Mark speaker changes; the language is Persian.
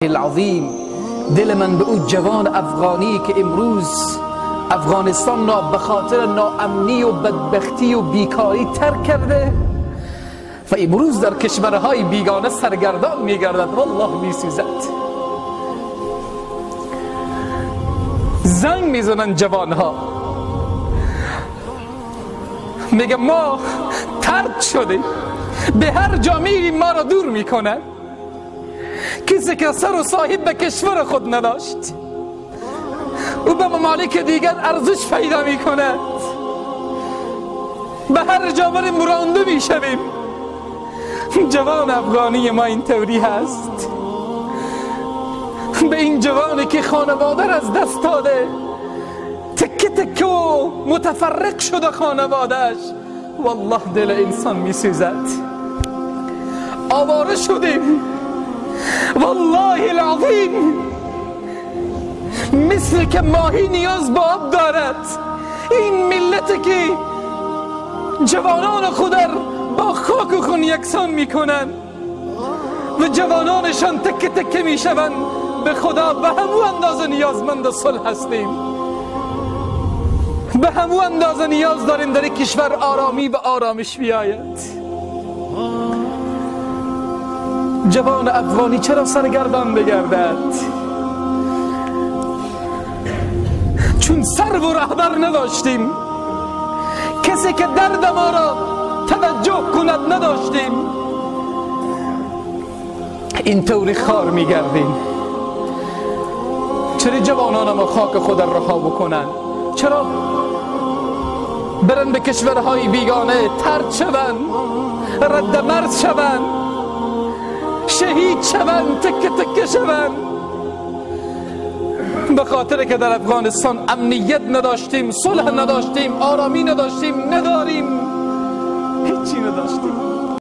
Speaker 1: العظیم دل من به او جوان افغانی که امروز افغانستان را به خاطر ناامنی و بدبختی و بیکاری ترک کرده و امروز در کشورهای بیگانه سرگردان میگردد، والله میسوزد. زنگ میزنن جوانها، میگه ما ترد شدیم، به هر جا میریم ما را دور میکنن. کسی که سر و صاحب به کشور خود نداشت او به ممالک دیگر ارزش پیدا میکند. به هر جا بریم رانده میشویم. جوان افغانی ما این طوری هست. به این جوانی که خانواده را از دست داده، تکه تکه و متفرق شده خانوادهش، والله دل انسان میسوزد. آواره شدیم والله العظیم، مثل که ماهی نیاز به آب دارد. این ملت که جوانان خود با خاک و خون یکسان میکنن و جوانانشان تکه تکه میشوند، به خدا به همو اندازه نیازمند صلح هستیم، به همو اندازه نیاز داریم در کشور آرامی و آرامش بیاید. جوان افغانی چرا سرگردان بگردد؟ چون سر و رهبر نداشتیم، کسی که درد ما را توجه کند نداشتیم، این طوری خار میگردیم. چرا جوانان ما خاک خود را رها بکنن؟ چرا برن به کشورهای بیگانه ترد شوند، رد مرز شوند، شهید شوند، تکه تکه شوند؟ به خاطر که در افغانستان امنیت نداشتیم، صلح نداشتیم، آرامی نداشتیم، نداریم.